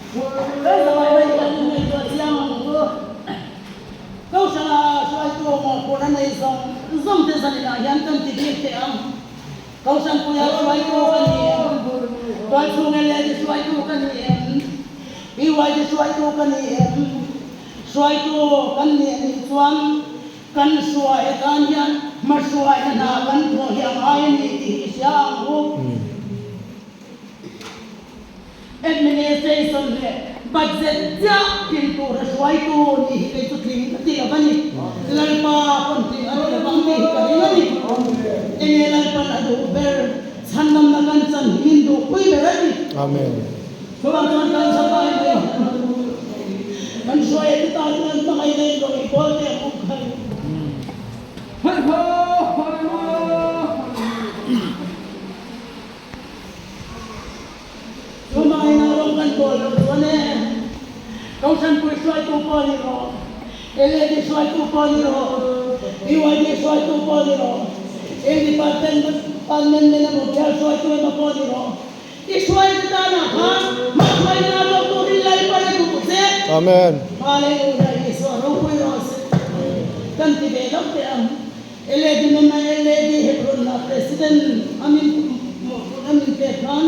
Kan zawai mai kan inngaihtuah chiang ang u. Kohhrana hruaitu mawhphurh a nei zawng zawng te zaninah hian kan ti bik teh ang. Kohhran puia hruaitu ka ni em? Tualchhung LAD hruaitu ka ni em? BYD hruaitu ka ni em? Hruaitu kan nih nih chuan kan hruai atan hian hmahruaina hna kan thawh hi a ngai a ni tih i hria ang u. Administration leh budget chiah tling tura hruaitu nih hi kei chu tling ka ti lo a ni. Lalpa pawn tling a ni lo vang tih hi ka ring a ni. Enge Lalpan a duh ber, chhandamna kan chan hi min duhpui ber a ni. Amen. Chuvang chuan kan zapai mai hian kan hruai a ti ta chuan hmangaih nei lo i pawl te ang u khai. Chumai na rawng kan pawl lo chuan e, Kohhranpui hruaitu pawh ni rawh, LAD hruaitu pawh ni rawh, BYD hruaitu pawh ni rawh, eng department department men emaw bial hruaitu emaw pawh ni rawh, i hruaite tanah khan hmahruaina a dawk turin Lalpan a duh che. Amen. Hallelujah Isua ropui rawh se. Kan ti ve lo teh ang. LAD member LAD Hebron ah President a min mawhphurh a min pek khan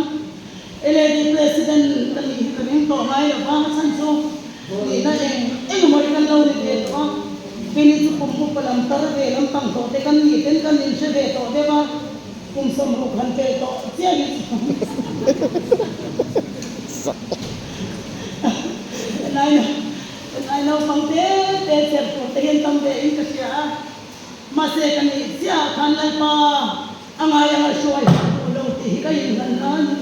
LAD President ka nih hi ka ring tawh ngai lo vang a chhan chu nihna eng eng emaw hi kan lo ni ve tawh a, keini chu kum upa lam tar ve lam pang tawh te kan nih ten kan inhre ve tawh deuh a, kum 60 han pel tawh chiah hi chu Nai naupang te te chher tur te hian tam ve in ka hria a. Mahse ka nih chiah khan Lalpa a ngai anga hruai hah duh lo tih hi ka inhlan na a ni.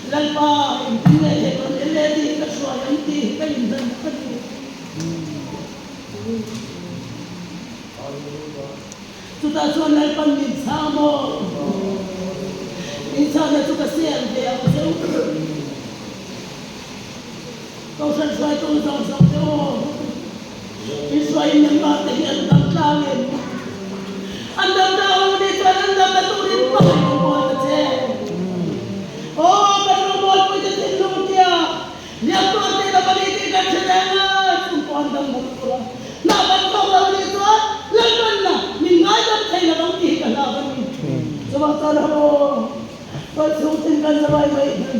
Lalpa engtin nge Hebron LAD hi ka hruai ang tih hi ka inhlan na ka ni. Chutah chuan Lalpan min chhang maw? Min chhangna chu ka sel ve ang che u. Kohhran hruaitu zawng zawng te aw. Israel member te hi an dam tlang em? An dam ta ho nih chuan an damna turin hmangaih ka buai ta che. Aw kan rawngbawlpui te thinlung tia hliam tuar te lam a ni tih kan hre reng a, chung pawh an dam lo tur a. Hna kan thawk lo nih chuan Lalpanna min ngaidam thei lo ang tih hi ka hlau a ni. Chuvang chuan ho kal chhung tin kan zavai mai hian.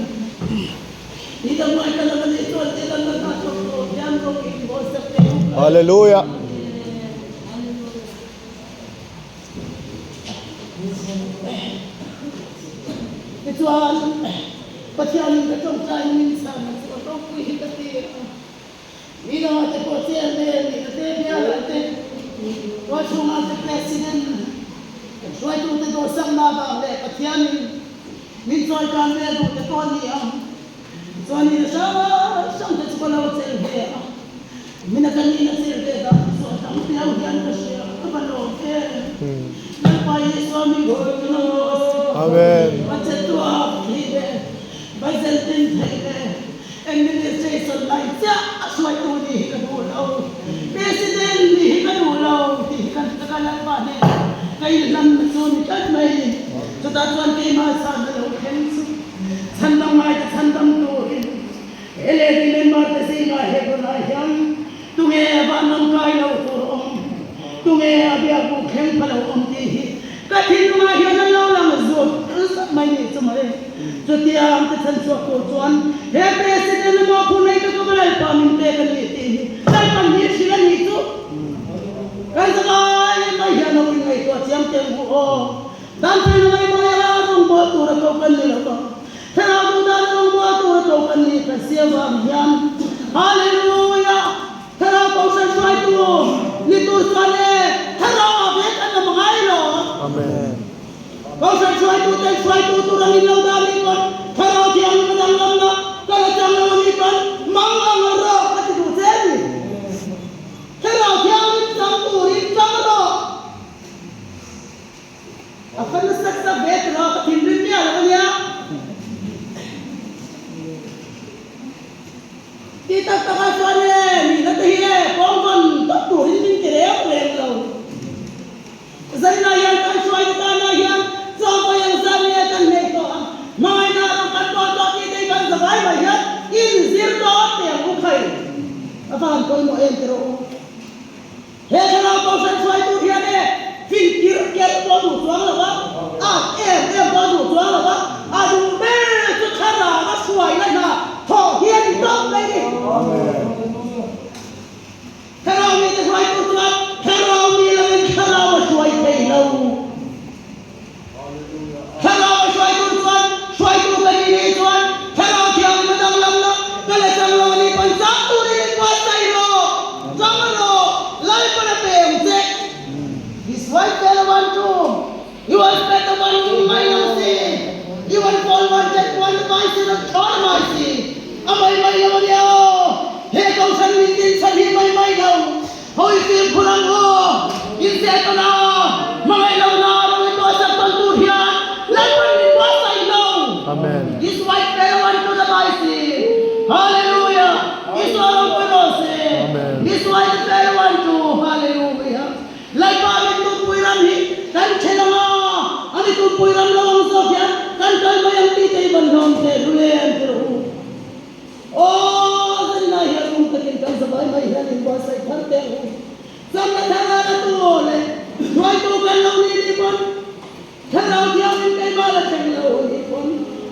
Hallelujah. Tichuan, Pathianin ka tawngtai min chhan a chu a ropui hi ka ti a. Mi dangah te pawh chairman nih na te, bialah te, tualchhungah te president, kan hruaitute dawhsakna avang leh Pathianin Min chawi tan ve duh te pawh a ni ang. Chuan in hrang hrang te chu ka lo chelh ve a, min a ka nin a chelh ve dan chu a dang piau hian ka hria, ka va lawm em. Lalpa Isua mi khawi ka lo rawh a si. Amen. Va che tuak thei ve, va zel tin thei ve, administration lai chiah a hruaitu nih hi ka duh lo, president nih hi ka duh lo tih hi kan ka Lalpa hnenah ka inhlan na chu ni tlat mai. Chutah chuan keimah chhan a lo thleng chu chhandam ngaite chhandam turin he lady member te zingah Hebron-ah hian tunge vanram kai lo tur awm, tunge a biakbuk thleng pha lo awm tih hi ka thinlungah hian an lo lang zut zut mai nih chu mawle. Chutiang te chhan chhuak tur chuan he President emaw phun nei ka ka Lalpa min pek a ni tih hi Lalpan hi hrilh a nih chu. Kan zavai mai hian ho inngaihtuah chiang teh ang u aw. Dan fel na mai mawi a rawngbâwl tura ko kan ni lo va, Thlarau duh dana rawngbâwl tura ko kan ni kan si avang hian Hallelujah! Thlarau Kohhran hruaitu ni tur chuan e Thlarau ah ve kan awm ngai lo. Amen. Kohhran hruaitu ten hruaitu tur an inlo dah nih pawn Thlarau Thianghlim a danglam lo, ka la chang lo a nih pawn mang ang rawh ka ti duh che a ni. Thlarau Thianghlim chang turin chang rawh. A fan sak sak ve tawh a, ka thinrim miah lo a nia. Tih tak tak ah chuan e, nihna te hi e, kawng vawn tawp turin min ti reng reng lo. Zainah hian kan hruaina tanah hian chaw vawi ang zan nge kan nei tawh ang. A va han pawimawh em ti rawh u. He thlarau kohhran hruaitu hian e fin kirh kerh pawh duh chuang lo va, at em em pawh duh chuang lo va, a duh ber chu thlarau a hruaina hna thawh hi a ni tawp mai ni. Thlarau mite hruaitu chuan thlarau mi lovin thlarau a hruai thei lo. Thlarau a hruaitu chuan hruaitu ka nih nih chuan thlarau thianghlim a danglam lo, ka la chang lo a nih pawn chang turin in buatsaih rawh, chang rawh, Lalpan a pe ang che. His wife fell one tomb, he was better one tomb mai lo si, he one fall one dead one mai si rawn thawn mai si, a mai mai lo a nia aw, he kohhran min din chhan hi mai mai lo. Hawi fimkhur ang aw, inzeh tawn a, hmangaih lo na rawng i tuahsak tawn tur hian Lalpan min buatsaih lo. His white fellow unto the mighty. Hallelujah! Isua ropui rawh se. His white fellow unto Hallelujah. Lalpa min tumpui ram hi kan then ang a, ani tumpui ram lo ang zawk hian kan kal mai ang tih te hi van hlawm teh lul em ti rawh u. Aw, zaninah hian rum takin kan zavai mai hian inbuatsaih thar teh ang u. Chakna thar a la tu aw le, hruaitu kan lo ni ni pawn, thlarau thiangin keimah la thleng lo ni pawn,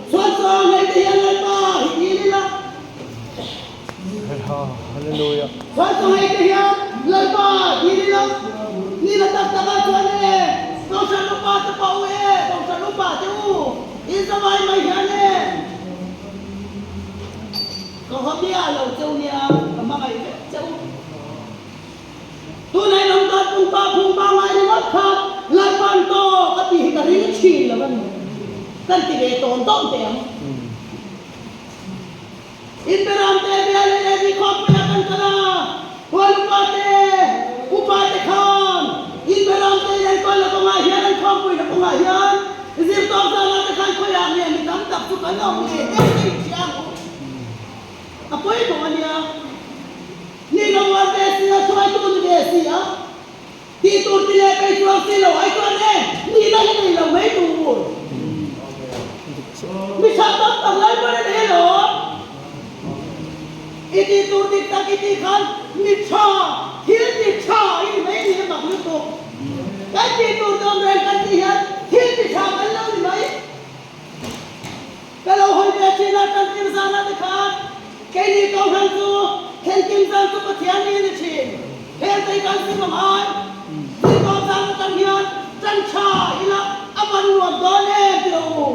chhuan chuang hei te hian Lalpa hi dil ila. Chhuan chuang hei te hian Lalpa dil ila. Ni la tak takah chuan e, Kohhran upa te pawh u e, Kohhran upa te u, in zavai mai hian e, Ka hawmia lo cheu nia, ka hmangaih vek cheu. Tunah in awm dan pungpa phungpa ngai ringawt kha Lalpan tawk a tih hi ka ring thin lo a ni. Kan ti ve tawn tawn teh ang. Inberam te bial leh Levi khawpuiah kan kal a, Hual upa te, upa te khan inberam te in enkawl na kawngah hian an khawmpui na kawngah hian zirtawp zanah te khan khawiah nge mi tam tak chu kan awm nge em em hria ang u. A pawimawh a nia. Ni lo uar ve si a, hruaitu ni ve si a, tih tur ti leh pei chuang si lo ai chuan e, nihna hi nei lo mai tur. Mi tha tam tak lai pawn a nei alawm. I tih tur dik tak i tih khan mi tha, thil ti tha i ni mai a ni a mak lutuk. Kan tih tur dawm reng kan tih hian thil ti tha kan lo ni mai. Ka lo hawi ve thin a, kan tir zana te khan keini Kohhran chu thenkim zan chu Pathian ni a ni thin. Hel te hi kan sim ang ai. Zirtawp zan atang hian tan tha ila a van nuam dawn em ti lo u.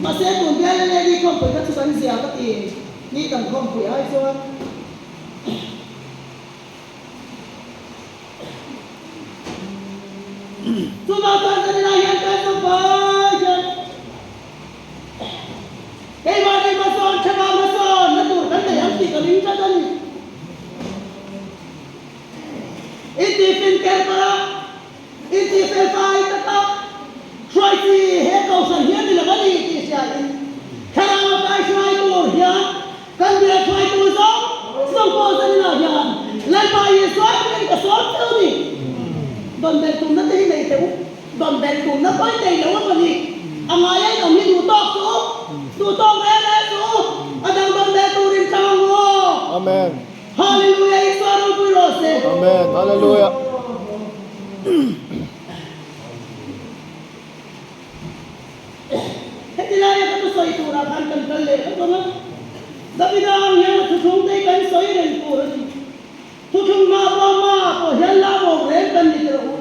Mahse tun bial leh lady khawmpui kha chu kan zia ka ti ni kan khawmpui ai chuan. Chuvang chuan zanina hian kan chawpai hian keimahni hmasawn theva hmasawn na tur kan nei ang tih ka ring tlat a ni. Intifin ker parh a, intifel fai tak a, hruai chi he kohhran hian ni lo a ni tih hriain thlarau a kai hruai tur hian Kan biak hruaitu zawng zawng pawh zaninah hian Lalpa Isua hmingin ka sawm cheu ni. Dawn belh tumna te hi nei teh u. Dawn belh tumna pawi nei lo a ni. A ngai a inawm hi duh tawk suh u. Duh tawk reng reng suh u. A dang dawn belh turin chang ang u aw. Amen. Hallelujah Isua ropui rawh se. Amen. Hallelujah. Heti laia ka thusawi turah khan kan kal leh vek ang a, Davida ang hian a thuthlung te hi kan sawi reng tur a ni. Thuthlung mah ruah mah pawh hian la vawk reng kan ni tirh u.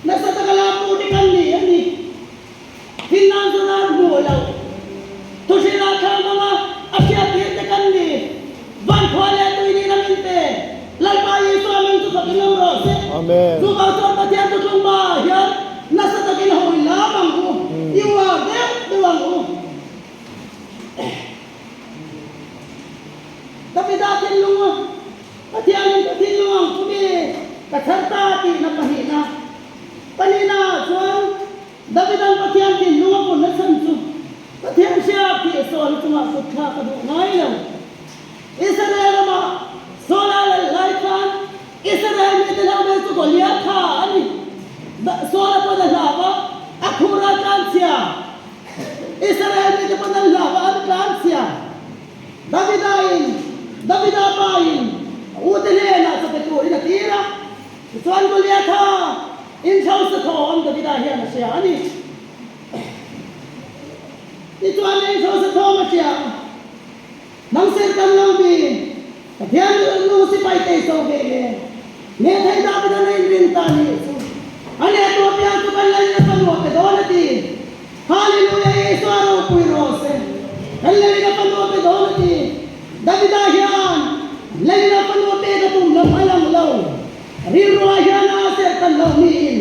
Nasa taka lak tur te kan ni a ni. Thil nan chu nan hmuh loh. Thuhrilh ah thlang hmanga a hriattir te kan ni. Van khua leh tui nih lam in pe. Lalpa Isua ming chu fak in awm rawh se. Chuvang chuan Pathian thuthlung hmaah hian nasa takin hawi lam ang u, i uar deuh deuh ang u. Davida thinlung a Pathianin ka thinlung ang chumi ka chhar ta tihna pahnihna. Pahnihna ah chuan Davidan Pathian thinlung a punna chhan chu Pathian hriak tih sawi chungah kut thlak a duh ngai lo. Israel ramah Saula lal lai khan Israel mite hlau ber chu Goliath kha a ni. Saula pawn a hlauh a, a khur a tlanchhia. Israel mite pawn an hlauh a, an tlanchhia. Davida in. pain a ute hnenah chaw pe turin a tir a. Tichuan Goliatha inhrosa thawm Davida hian a hria a ni. Tichuan inhrosa thawm a hria a, Nang serhtan lo mi, Pathian nu sipai tei so ve nge? Nge thei Davida na inrin ta ni chu? A nehtu apiang chu kan lalin a fanu a pe dawn a ti. Hallelujah Isua ropui rawh se. Kan lalin a fanu a pe dawn a ti. Davida hian lalin a fanu a pek a tum lo a lang lo. Rilruah hian a serhtan lo niin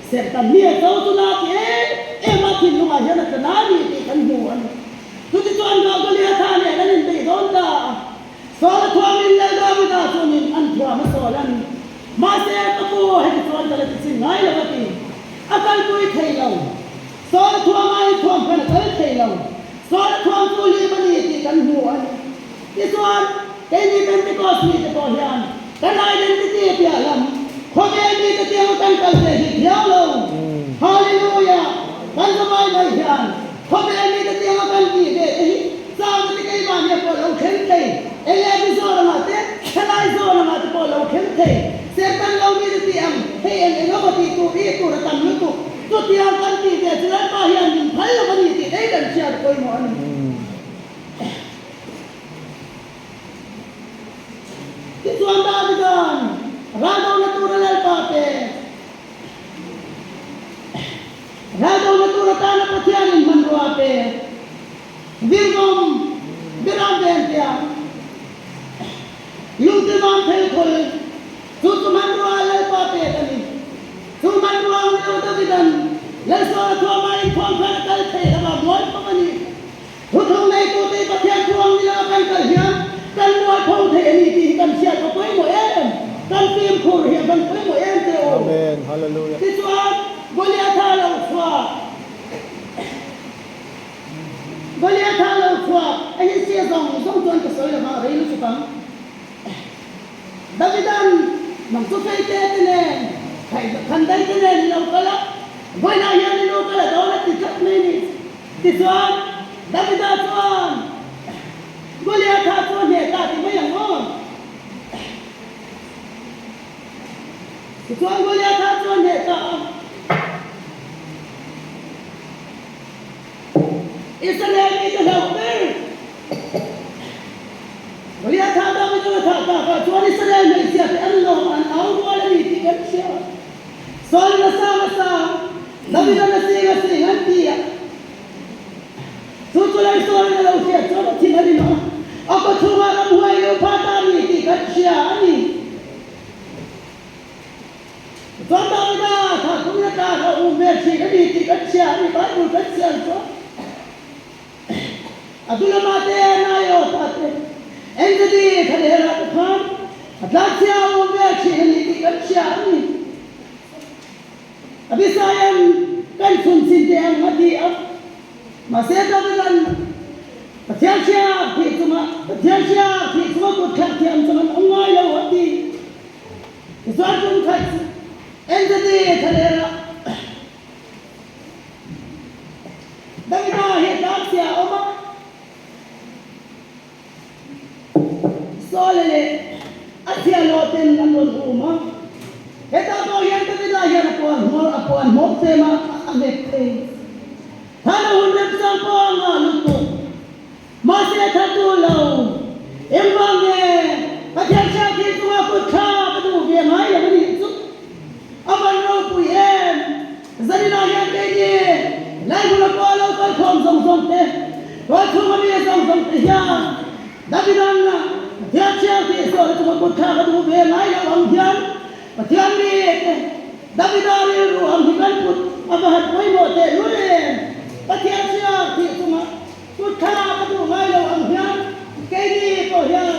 serhtan mi a cho chu na ti em em a thinlungah hian a tla na ni tih kan hmu a ni. Chutichuan Goliatha nen an inbeih dawn ta a, Saula thuamin Lal Davida chuanin an thuam a sawl a ni. Mahse, ka pu heti chuan ka la ti chin ngai lo a ti. A kalpui thei lo. Saula thuama inthuam khan a kal thei lo. Saula thuam chu lim a ni tih kan hmu a ni. Tichuan, keini Pentecost mite pawh hian kan identity piah lam khawvel mite tianga kan kal ve hi thiang lo. Hallelujah! Kan zavai mai hian khawvel mite tianga kan tih ve te hi chauhna te keimahni pawh lo thleng thei, eng nge ti zawn angah te, thalai zawn angah te pawh lo thleng thei. Serhtan lo mite tih ang hei eng eng emaw tih tur i tur a tam lutuk. Chutiang kan tih ve chu Lalpa hian min phal lo a ni tih daih kan hriat pawimawh a ni. Tichuan Davida'n raldona tura Lalpa pe, raldona tur atana Pathianin hmanrua a pe, Virgawm, Biram Ventia, Lungtimam Phelkhul, chu chu hmanrua Lalpa pek a ni. Chu hmanrua ang lo Davida'n Lalsuala thuama inkhawm khan a kal theih lova mual phawm a ni. Thuthlung neitute Pathian thu ang nila kan kal hian kan mualpho thei a ni tih hi kan hriat a pawimawh em? Kan fimkhur hi a van pawimawh em teh u? Amen. Hallelujah. Tichuan, Goliatha lo chhuak, Goliatha lo chhuak, a hi sia zawng zawng chuan ka sawi lova rei lutuk ang. Davidan nang chu feite te nen, khandai te nen i lo kal a, vawiinah hian i lu ka la dawn a ti tlat mai ni. Tichuan, Davida chuan, Goliatha chu a hneh ta ti mai ang aw. Tichuan, Goliatha chu a hneh ta a. Israel mite hlauh ber Goliatha Davida'n a thah takah chuan Israel hmeichhia te an lawm an au rual a ni tih kan hria. Saul a sang a sang, Davida'n a sing a sing an ti a. Chu chu lei Saulin a lo hriat chuan a thin a rim a, a kaw chhungah ramhuai lu pha ta a ni tih kan hria a ni. Chuan Davida thah tumin a tlak a um ve thin a ni tih kan hria a ni, Bible kan chhiar chuan. A dulama te, Naiota te, Engedi Thlalera te khan a tlakchhia a awm ve thin a ni tih kan hria a ni. Abisaia'n kan chhun chin te ang a ti a, mahse Davida'n Pathian hriak thih chunga Pathian hriak thih chunga kut thlak thiam chuan an awm ngai lo a ti. Tichuan tum khat chu Engedi Thlalera Davida hi tlangchhia a awm a, Saul leh a chhiahhlawh ten an rawn um a. Hetah pawh hian Davida hian a puan hmawr a puan hmawk tlem a, a nghet thei. Thana hun remchang pawh a ngah lutuk. Mahse tha tu lo. Engvang nge Pathian hriat thil chunga kut thla ka duh ve ngai lo a nih chu. A van ropui em! Zaninah hian keini Laihmuna pawh lo kal khawm zawng zawng te, Tualchhunga mi zawng zawng te hian Davidan Pathian hriat thil sawi chunga kut thla ka duh ve ngai lo ang hian Pathian mi te Davida rilru ang hi kan put a va han pawimawh tehlul em! Pathian hriat thil chunga Kut thla ka duh ngai lo ang hian keini pawh hian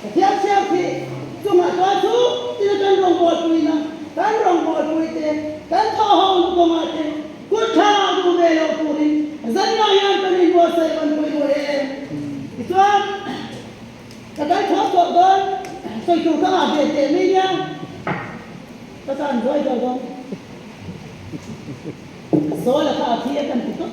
Pathian siam thih chungah chuan chu tina kan rawngbawlpuina, kan rawngbawlpui te, kan thawhho na kawngah te kut thla duh ve lo turin zanah hian kan inbuatsaih ban pawimawh em? Tichuan ka kal chhuak tawh dawn, sawi tur ka ngah ve teh mai nia, ka tan zuai tawh dawn. Sawl a kha a thi a kan ti tawp.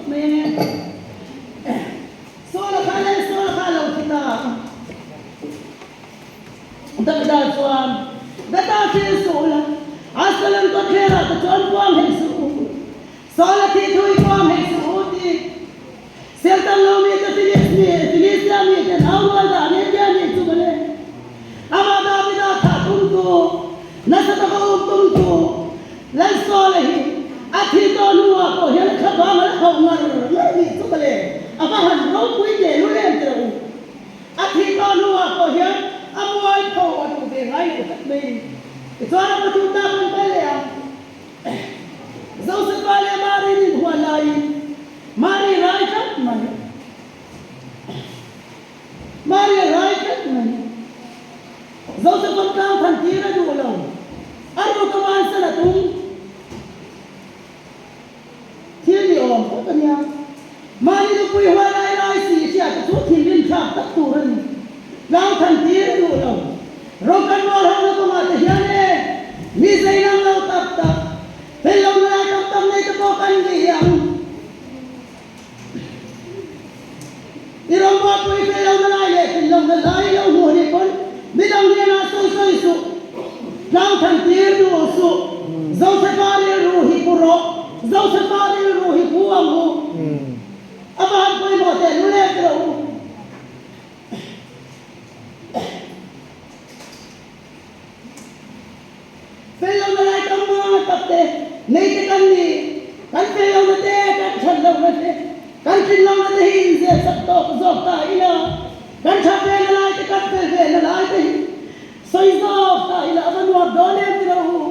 tak tur a ni. Tlang than tir a duh lo. Ro kan rual ho na kawngah te hian e mi zei lang lo tak tak, fel lo na lai tak tak nei te pawh kan ni ang. I rawngbawlpui fel lo na lai leh fel lo na lai lo hmuh anih pawn midang hnenah sawi sawi suh. Tlang than tir duh suh. Zosefa rilru hi pu rawh. Zosefa rilru hi pu ang u. A va han pawimawh teh lulek rawh u. Fel lohna lai tam hma tak te nei te kan ni. Kan fel lohna te, kan that lohna te, kan tlin lohna te hi inzir sak tawk zawk ta ila, kan that vehna lai te, kan fel vehna lai te hi sawi zawk ta ila a va nuam dawn em ti lo u.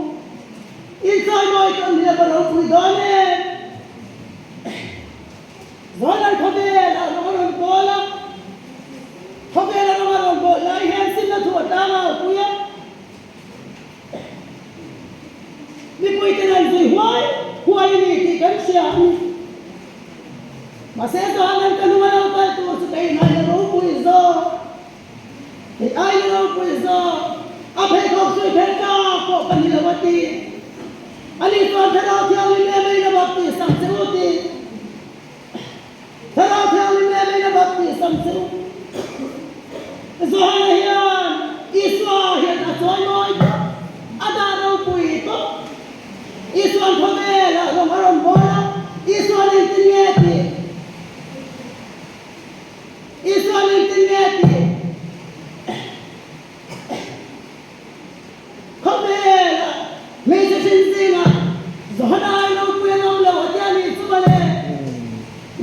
Insawimawi tawn hi a va ropui dawn em. Zawnai khawvel a rawng a rawn bawl a, khawvel a rawng a rawn bawl lai hian simna thu a tlang a pui a, mipuiten an zui huai huai a ni tih kan hria a ni. Mahse Johanan ka hnung a lo kal tur chu kei ngaina ropui zawk, kei aina ropui zawk, a pheikhawk zui phelh tak pawh ka ni lo a ti. Ani chuan Thlarau Thianghlim em in a baptisam che u tih Thlarau Thianghlim em in a baptisam che u. Johana hian Isua hian a chawimawi tawp, a dah ropui tawp. Isua'n khawvelah rawng a rawn bawl a, Isua'n engtin nge tih? Isua'n engtin nge tih? Khawvela hmeichhe hrin zingah Johana ai ropui an awm lo a tia nih chu mawle.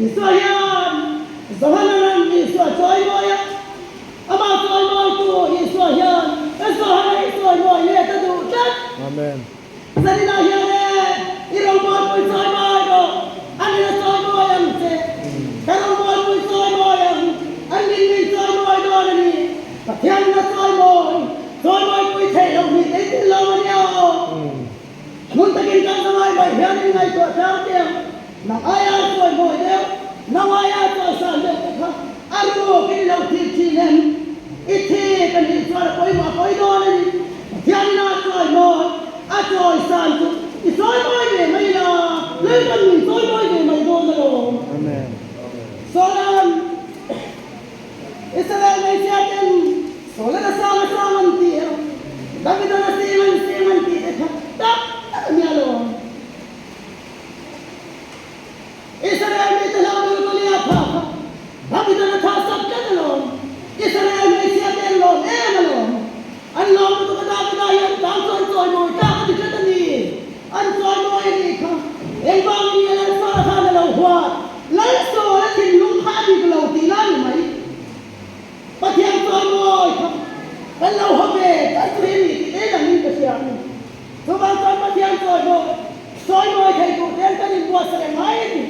Isua hian Johana ran Isua chawimawi a, amah chawimawitu Isua hian Johana hi chawimawi let a duh tlat. Amen. Zaninah hian e, i rawngbawlpui chawimawi rawh, an in a chawimawi ang che. Ka rawngbawlpui chawimawi ang, an min min chawimawi dawn a ni. Pathian in a chawimawi. Chawimawi pui theih loh nih nei tel lo a nia aw. Hmun takin kan zamai mai hian in ngaihtuah tlang teh ang. Nang aia chawimawi deuh, nang aia chawisan deuh te kha a ruk in i lo thik thin em? I thik a nih chuan a pawimawh a pawi dawn a ni. Pathian in a chawimawi, a chawisan chu i chawimawi ve mai la, Lalpan min chawimawi ve mai dawn alawm. Sawn. Israel hmeichhia ten Saul-an a sang a sang an ti a, David-an a sing an sing an tih te kha tak tak a nia lo. Israel mite hlau ber Goliath tha kha David-an a thah sak tlat alawm. Israel hmeichhia te an lawm em alawm. An lawm lutuk a David-a hian tang chu an chawimawi tlak a ti tlat a ni. An chawimawi a nih kha. Engvangin nge Lalsawla khan a lo huat? Lalsawla thinlung kha a dik lo tih la ni mai. Pathian chawimawi kha kan lo haw ve tlat chu hi a ni tih te dangin ka hria a ni. Chuvang chuan Pathian chawimawi chawimawi thei tur ten kan inbuatsaih ngai a ni.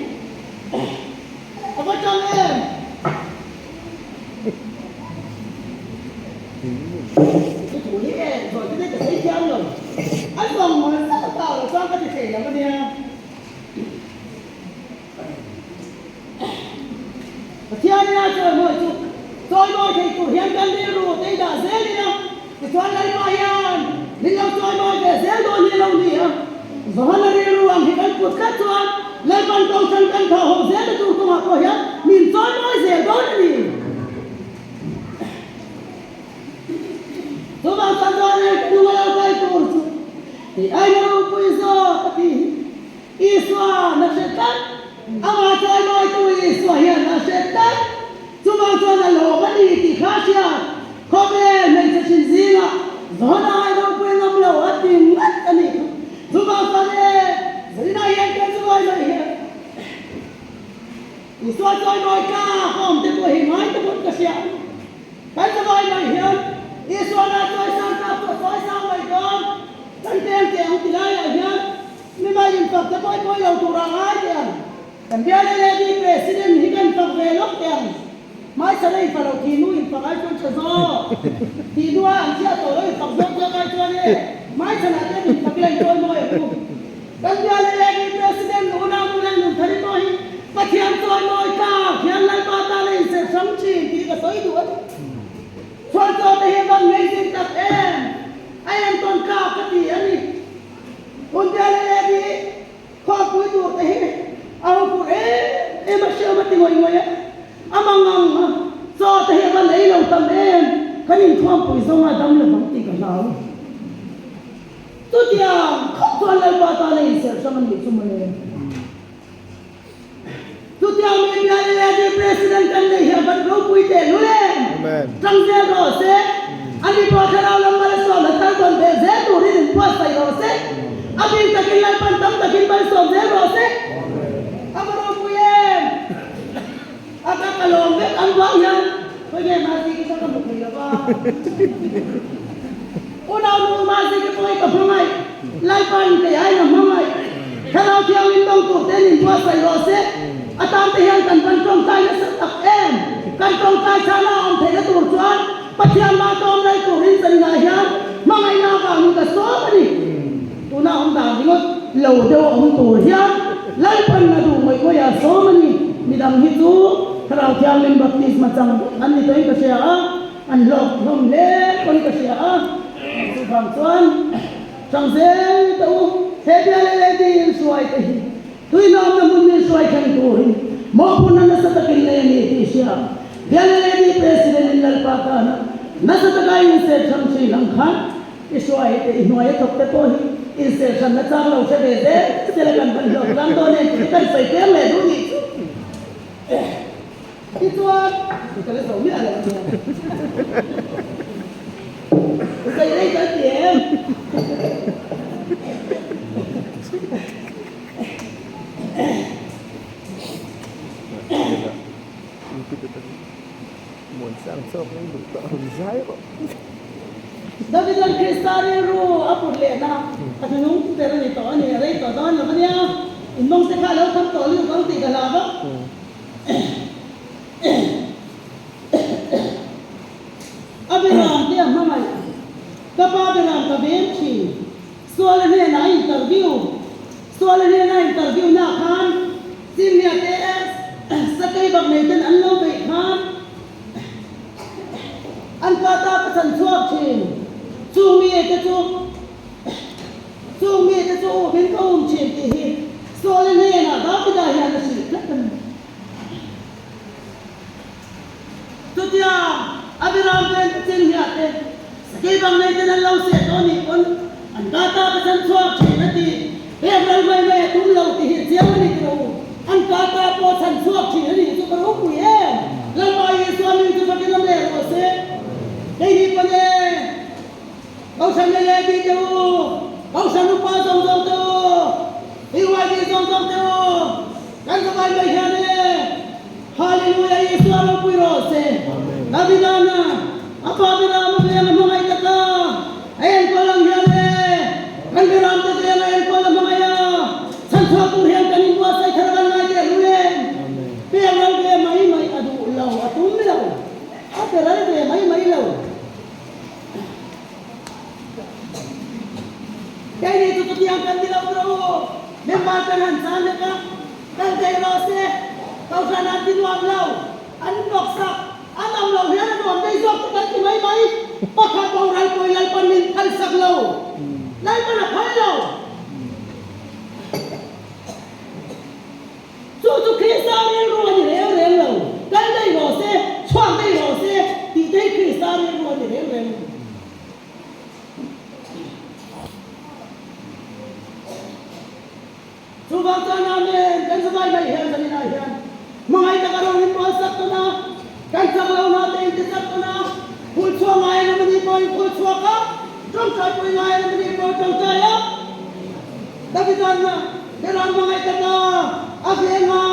A va tang em? I thu hi e, zawi te ka sawi thiam lo. A zawng mawl zauh tau lo chuan ka ti thei lo a nia. Pathian ina chawimawi chu chawimawi thei tur hian kan rilru te i dah zel ila, tichuan Lalpa hian min lo chawimawi ve zel dawn hi a lo ni a. Johana rilru ang hi kan put tlat chuan Lalpan Kohhran kan thawh ho zelna tur kawngah pawh hian min chawimawi zel dawn a ni. Chuvang chuan Johana ka hnung a lo kal tur chu tih aina ropui zawk a ti hi Isua na hre tlat. Amah chawimawitu Isua hian a hre tlat. Chuvang chuan a lawm a ni tih kha a hria. Khawvel hmeichhe hrin zingah Johana ai ropui ngam lo a ti ngat a nih kha. Chuvang chuan e, Zarina hian kan chuai mai hian Isua chawimawi tlak a awm te pawh hi ngai ta pawn ka hria. Kan chuai mai hian Isua na chawisang tlak chu a chawisang mai dawn. Kan peng teh ang ti laiah hian Mi mai in fak te pawi pawi lo tur ah ngai teh ang. Kan bial LAD President hi kan fak ve lawk teh ang. Hmaisana in fak lo thi nu in fak ai chuan tha zawk. Thi nu ah an chhiah tawh lo in fak zawk zawk ai chuan e hmaisana te min fak ila in chawi mawi ang u. Kan bial LAD President unau nu leh nun thari pawh hi Pathian chawi mawi tlak hian Lalpa tana in serh hrang thin tih ka sawi duh a ni. em a, hreawm a ti ngawih ngawih a. A mangang a, chaw te hi a va lei lo tam em, kan inthuampui zawnga dam lovang tih ka hlau. Chutiang khawp chuan Lalpa tan a inserh hrang a nih chu mawle. Chutiang mi bial leh President kan nei hi a van ropui teh lul em? Tang zel rawh se. Ani pawh thlarau lam malsawm a thar tawn ve zel turin in buatsaih rawh se. A bik takin Lalpan tam takin malsawm zel rawh se. A va ropui em? A ka ka lawm vek ang vang hian khawi nge Maziki kha ka hmu thei lo va. Unau nu Maziki pawh hi ka hmangaih, Lalpan kei aiin a hmangaih. Thlarau Thianghlim dawng tur te'n in buatsaih rawh se. A tan te hian kan van tawngtai nasa tak em? Kan tawngtai chhana a awm theihna tur chuan Pathian mah tawm lai turin chaninah hian hmangaihna avangin ka sawm a ni. Tuna awm dan ringawt lo deuh a awm tur hian Lalpan a duh ngawih ngawih a sawm a ni. Midang hi chu Thlarau Thianghlim baptisma chang an ni tawhin ka hria a, an hlawk hlawm hle pawn ka hria a. Chuvang chuan Hrangzel te u, he bia leh lady inhruai te hi Tuihnawmna hmun min hruai thleng turin mawhphurhna nasa takin nei a ni tih hria Bialeledi President in Lalpa tana nasa taka inserhram thin ang khan i hruai te i hnuai a thawk te pawh hi inserhramna chang lo hre ve zel sela kan van hlawk tlang dawn em tih hi kan sawi tlem leh duh nih chu. Tichuan ka la zo miah lo ania. Sawi rei kan ti em? Davidan Krista rilru a put lehna a thinlung ber a ni tawh a ni, a rei tawh dawn lo ania, in mawng te kha a lo tham tawh lutuk ang tih ka hlau a. A beram te a hmangaih, ka pa beram ka veng thin. Suala hnenah a interview Suala hnena interview na khan Chinhnia te Sakei bak nei ten an lo beih khan an pa ta ka chan chhuak thin. Chung mi te chu chung mi te chu um in ka um thin tih hi Suala hnenah Davida hian a hrilh tlat a ni. Chutia Abiram ten Chinhnia te Sakei bang nei ten an lo seh tawh nih pawn an ka ta ka chan chhuak thin a ti. Pek ral mai mai a tum lo tih hi chiang a ni tiro. An ka ta pawh chan chhuak thin a nih chu ka ropui em. Lalpa Isua min chu fakin awm leh rawh se. Kei hi pawn e Kohhran leh leh tih teh u, Kohhran upa zawng zawng teh u, BYD zawng zawng teh u, kan zavai mai hian e Hallelujah Isua ropui rawh se. Davidana a pa Biram a veng a hmangaih tak a, a enkawl ang hian e kan Biram te veng a enkawl a hmangaih a, chhanchhuah tur hian kan inbuatsaih thar a kan ngai teh ru em? Pek ral ve mai mai a duh lo, a tum lo, a pe ral ve mai mai lo. Keini chu chutiang kan ni lo tawh u, member kan han chan lek a, kal thei rawh se, Kohhran an ti nuam lo, an hnawksak, an awm lo hian a nuam daih zawk chu kan ti mai mai, pakhat boral pawhin Lalpan min phalsak lo, Lalpan a phal lo. Chu chu Krista rilru a ni reng reng lo, kal daih rawh se, chhuak daih rawh se tih te hi Krista rilru a ni reng reng lo. Chuvang chuan Amen kan zavai mai hian zaninah hian hmangaih taka rawng in pawl sak tawn a, kan chak lo hna te in ti chak tawn a, phul chhuak ngai an awm a nih pawhin phul chhuak a, tawngtai pui ngai an awm a nih pawhin tawngtai a, Davidan Beram hmangaih tak a, a veng a,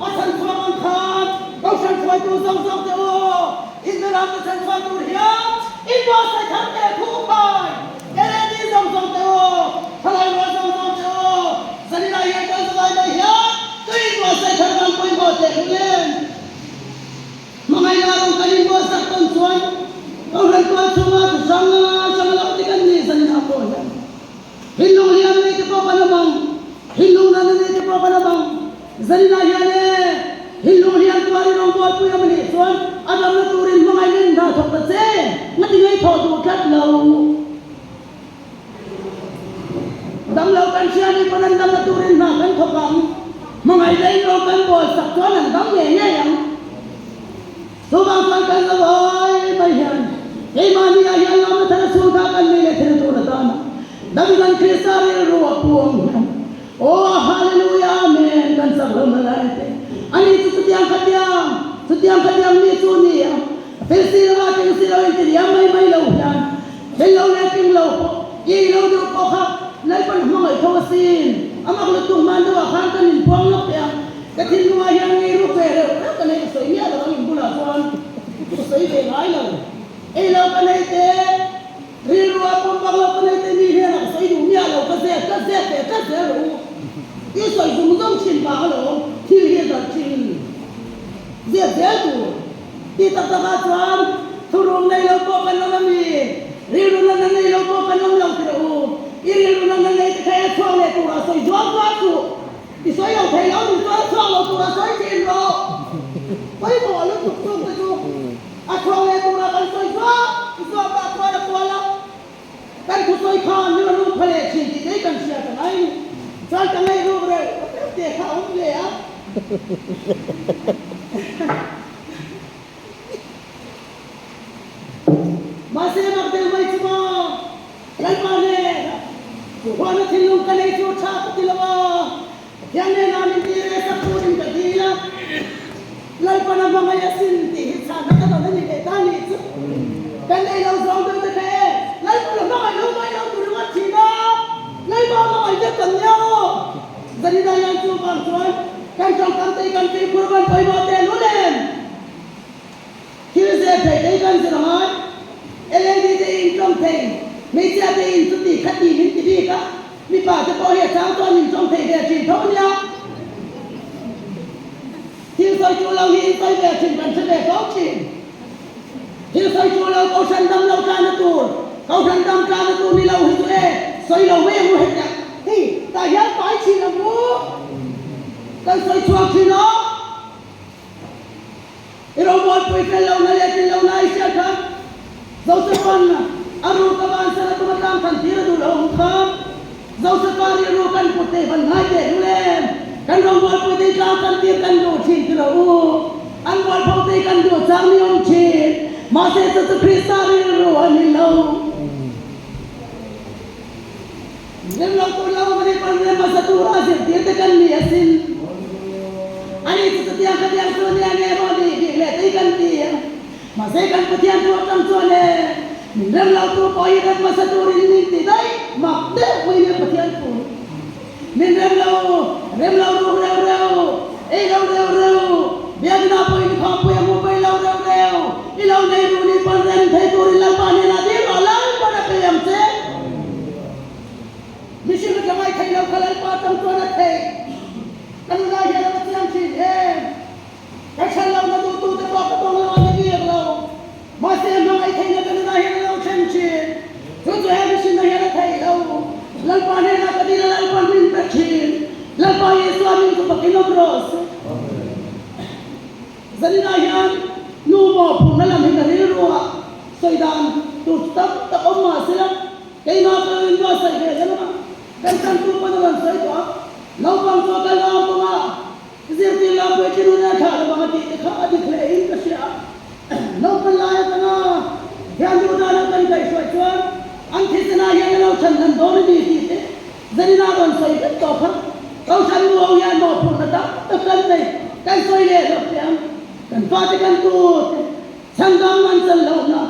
a chhan chhuak ang khan Kohhran hruaitu zawng zawng te u, in Beram te chhan chhuak tur hian in buatsaih thar teh thu khai LAD zawng zawng te u, thalai rual zawng zawng te u, zaninah hian kan zavai mai hian tui in buatsaih thar vang pawimawh teh hlun em? Hmangaihna rawng kan inbuatsak tawn chuan Kohhran tual chhunga thu hrang hrang lo te kan nih zaninah pawh hian Thinlung hliam nei te pawh kan awm ang, thinlung nana nei te pawh kan awm ang. Zaninah hian e, thinlung hliam tuarin rawngbawlpui awm a nih chuan a damna turin hmangaih nen hna thawk ta che, ngati ngei thawh duh tlat lo. Damlo kan hria nih pawn an damna turin hna kan thawk ang. Hmangaih leh rawng kan bawl sak chuan an dam ngei ngei ang. Chuvang chuan kan lo ai mai hian keimahni ah hian lawmna thar a chhung kha kan nei leh thil tur atana Davidan Krista rilru a pu ang hian Aw Hallelujah Amen kan sak lo na lai te ani chu chutiang khatiang chutiang khatiang mi chu ni a fel si lo a tling si lo in ti riam mai mai lo hian fel lo leh tling lo pawh i lo deuh pawh kha Lalpan hmangaih tho asin a mak lutuk hman deuh ah khan kan inpuang lawk teh ang. Ka thinlungah hian ngei ruk ve reuh reuh ka nei ka sawi miah lo ang in bulah chuan ka sawi ve ngai lo. Ei lo ka nei te, rilru a pawm vak lo ka nei te mi hian a ka sawi duh miah lo ka zep tlat zep ve tlat zel rawh u. I sawi zung zung thin vang alawm thil hi a darh thin zep zel tur. Ti tak takah chuan thurung nei lo pawh kan awm a mi? Rilru natna nei lo pawh kan awm lo ti rawh u. I rilru natna nei te kha e chhuak leh turah sawi zuam zuam suh. I sawi lo thei lo ni chuan a chhuak lo tura sawi thin rawh. Pawimawh lutuk tum te chu a chhuak leh tura kan sawi zuap zuap ah chuan a kual a, kan thusawi khan min rawn um pha leh thin tih te hi kan hria ta mai ni. Chuan ka ngaih ruk reuh reuh te kha a awm ve a. Mahse mak deuh mai chu maw Lalpa nen huana thinlung ka nei chu tha ka ti lo a, Pathian nena min ti reh sak turin ka dil a, Lalpan a hmangaih asin tih hi chhanna ka dawn a ni leh ta nih chu. Kan ei lo zawng deuh te kha e, Lalpan a hmangaih lo mai lo tur ringawt thin a, Lalpa a hmangaih vek kan nia aw. Zanina hian chu vang chuan kan tawngkam te hi kan fimkhur van pawimawh teh lul em? Thil zel theih te hi kan zir angai. LAD te hi intawng thei, hmeichhia te hi inchuti khati min ti bik a, mipa te pawh hi a chang chuan intawng thei ve thin tho ania. Thil sawi chu lo hi insawi ve thin kan hre ve fo thin. Thil sawi chu lo kohhran dam lo tlana tur, kohhran dam tlana tur ni lo hi chu e sawi lo mai ang u hetiang. Hei tah hian pai thin ang u. Kan sawi chhuak thin a. I rawngbawl fel lohna leh tlin lohna i hriat khan Josefa'n a ruk a vansan a tum a tlang than tir a duh lo ang kha. Josefa rilru kan put thei van ngai teh lul em? Kan rawngbawlpui te hi tlang than tir kan duh thin ti rawh u. An bualpho te hi kan duh chang ni awm thin. Mahse chu chu Krista rilru a ni lo. Rem lo tur lo a ni pawn rem hmasa tura zirtir te kan ni asin. Ani chu chutiang khatiang chu nia nge maw nih bik leh tei kan ti a. Mahse kan Pathian thu atang chuan e min rem lo tu pawh hi rem hmasa turin min ti daih mak deuh mai nia Pathian thu hi. Min rem lo, rem lo ruk reuh reuh, ei lo reuh reuh, biakina pawh inkhawmpui a hmu pei lo reuh reuh, i lo nei ruh ni pawn rem thei turin Lalpa hnenah dil rawh, Lalpa'n a pe ang che. Mihring a tlangai thei lo kha Lalpa tang chuan a thei. Ka nunah hian a va chiang thin em? Ka chhan lohna duhtute pawh ka tawng lo a ni bik lo. Mahse hmangaih theihna ka nunah hian a lo thleng thin. Chu chu he mihrinna hian a theih lo. Lalpa hnenah ka dil a, Lalpa min pe thin. Lalpa Isua min chu fakin awm rawh se. Zaninah hian nu mawhphurhna lam hi ka rilru a, sawi dan tur chu tam tak awm mah sela, keimah ka lo inbuatsaih ve zel ang a, kan tantu pawn a rawn sawi tawh a, naupang chu a kal awm pawm a, Zirtir lam puitling hun a thlah lovang a tih te kha a dik hle in ka hria a. Naupang lai atanga hian duh dana kan kaihhruai chuan an thisenah hian a lo chhan hlan dawn a ni tih te zanin a rawn sawi vek tawh kha. Kohhran nu ho hian mawhphurhna tam tak kan nei, kan sawi leh hlawk teh ang. Kan fate kan tu te chhandam an chan lohna,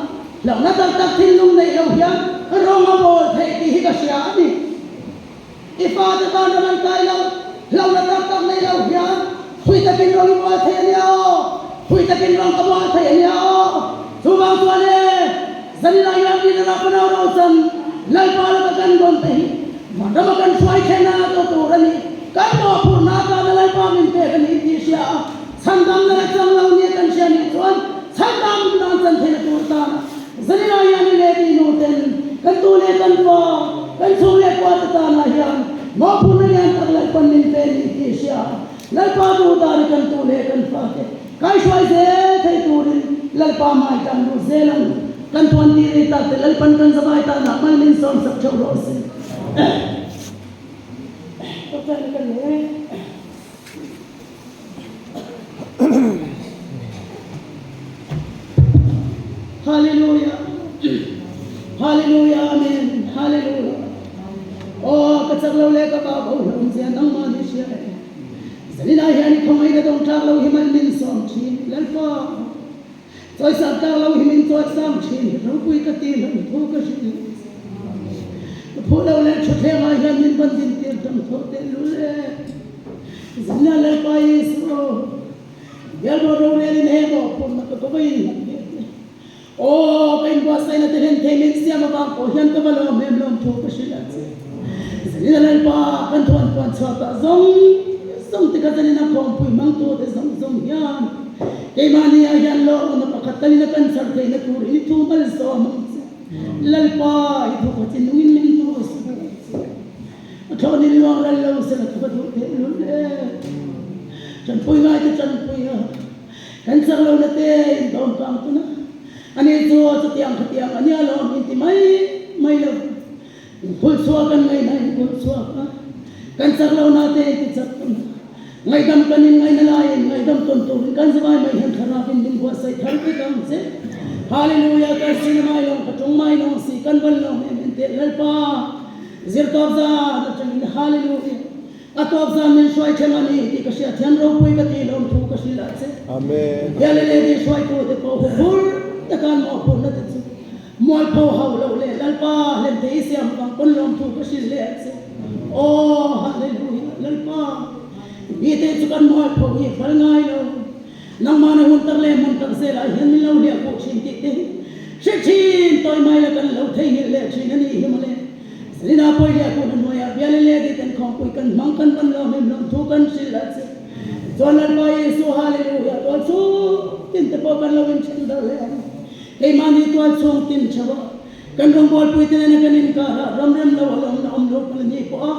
hlauhna tak tak thinlung neih lo hian rawng a bawl theih tih hi ka hria a ni. I fate tan ram an kai lo, hlauhna tak tak nei lo hian phui takin rawng i bual thei a nia aw, phui takin rawng ka bual thei a nia aw. Chuvang chuan e, zaninah hian rin a rak a nau ro chan, Lalpa laka kan dawn te hi vanrama kan hruai thlen a to tur a ni. Kan mawhphurhna atana Lalpa min pek a ni tih hria a, chhandamna la chang lo nia kan hria nih chuan chhandam nan chan theihna tur tana Zaninah hian i leh tih nu ten kan tu leh kan fa, kan chhung leh kua te tanah hian mawhphurhna lian tak Lalpan min pe ni tih hria a, Lalpa duh dan i kan tu leh kan fa te kaihruai zel thei turin Lalpa hmai tan duh zel ang. Kan tuan tih ri tak te Lalpan kan zavai tanah mal min sawm sak theuh rawh se. Doctor ni kan nei e. Hallelujah Hallelujah Amen Hallelujah Aw ka chak lo leh ka pa bo hlawm zia nangmah ni hria e Zaninah hian i khawngaihna dawng tlak lo hi mal min sawm thin Lalpa Chawisang tlak lo hi min chawisang thin ropui ka ti hlawm thu ka hrilh Ka phuh lo leh thutthleng ah hian min van din tir dam thaw teh lul e Zaninah Lalpa Isu Bialbaw rorelin he mawhphurhna ka kawva in nghat ve te. Aw, ka inbuatsaihna te hlen thei min siam avang pawh hian ka va lawm em lawm thu ka hrilh a che. Zanin a Lalpa kan thuan puan chhuah tah zawng zawng te kha zanin a khawmpui hmangtu te zawng zawng hian keimahni ah hian lawmna pakhat talin a kan chhar theihna tur in i thu malsawm ang che. Lalpa i thu kha chinungin min tu sak ang che. A thlawhnin luang ral lo sela ka va duh teh lul e. Tanpui ngai te tanpui a, kan chak lo na te in dawm kang tun a, ani chu chutiang khatiang a nia lawm in ti mai mai lo. In phul chhuak kan ngaihna in phul chhuak a, kan chak lo na te in ti chak tun a, ngaihdam kan in ngaihna laiin ngaihdam tawn turin kan zavai mai hian thlarau in min buatsaih thar vek ang che. Hallelujah, kan sin mai lawng ka tung mai lawng si kan van lawm em em teh Lalpa. Zirtawp zan atangin Hallelujah! A tawp zan min hruai thleng a ni tih ka hriat hian ropui ka tih lawm thu ka hrilh ah che. Amen. Galilee hruaitute pawh hu phur taka an mawhphurhna te chu mualpho hauh loh leh Lalpa hlen thei i siam vang pawn lawm thu ka hrilh leh ah che. Aw Hallelujah! Lalpa, mite chu kan mualpho hi fal ngai lo. Nangmahna hun tak leh hmun tak zelah hian min lo hliah pawh thin tih te hi hre thin tawi mai la kan lo theihnghilh leh thin a nih hi mawle. Zalina pawi leh hun a hnuaiah bial in leh dih kan khawngpui kan hmang kan van lawm em lawm thu kan hrilh a che. Chuan Lalpa Jesuh Hallelujah tual chhung tin te pawh kan lo inthen darh leh ang. Keimahni tual chhung tin theuh a kan rawngbawlpui te nena kan inkarah ramrem lo a lawmna awm lo pawh a ni pawh a.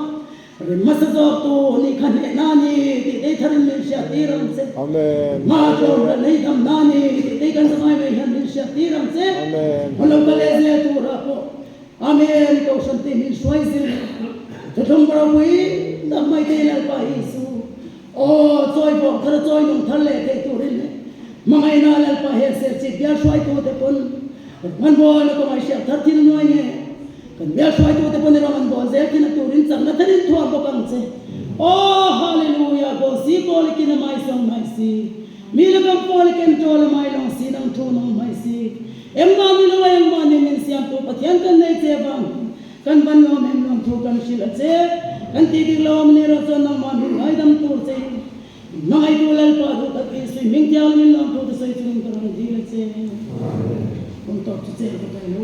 Rim hmasa zawk tu nih kha hneh na ni tih tei tharin min hriat tir ang che. Amen. Hma tlawm rat nei dam na ni tih tei kan zavai mai hian min hriat tir ang che. Amen. Hma lo ka leh zel turah pawh Amen Kohhran te min hruai zel Thuthlung ropui tak mai te Lalpa Isu aw chawi bawk thar a chawi nung thar leh theih turin leh hmangaihna Lalpa he serchhip bial hruaitute pawn hmanbawl a kawngaih hriat thar thil nuai nge Kan bial hruaitute pawn erawh an bawl zel thin a turin chakna tharin thuak bawk ang che. Aw Hallelujah bawl si kawl i kin a mai sawng mai si. Mi la kam kawl i ken tawl a mai lawng si nang thu nung mai si. Engmah ni lo a engmah ni min siamtu Pathian kan nei che vang hian kan van lawm em lawm thu kan hrilh a che. Kan tih dik lo awm ni erawh chuan nangmah min ngaidam tur che in hmangaihtu Lalpa duh tak Isui hming thianghlim in lawm thu te sawi chungin ka rawn dil a che. Kawng tawp chu che ka kai lo.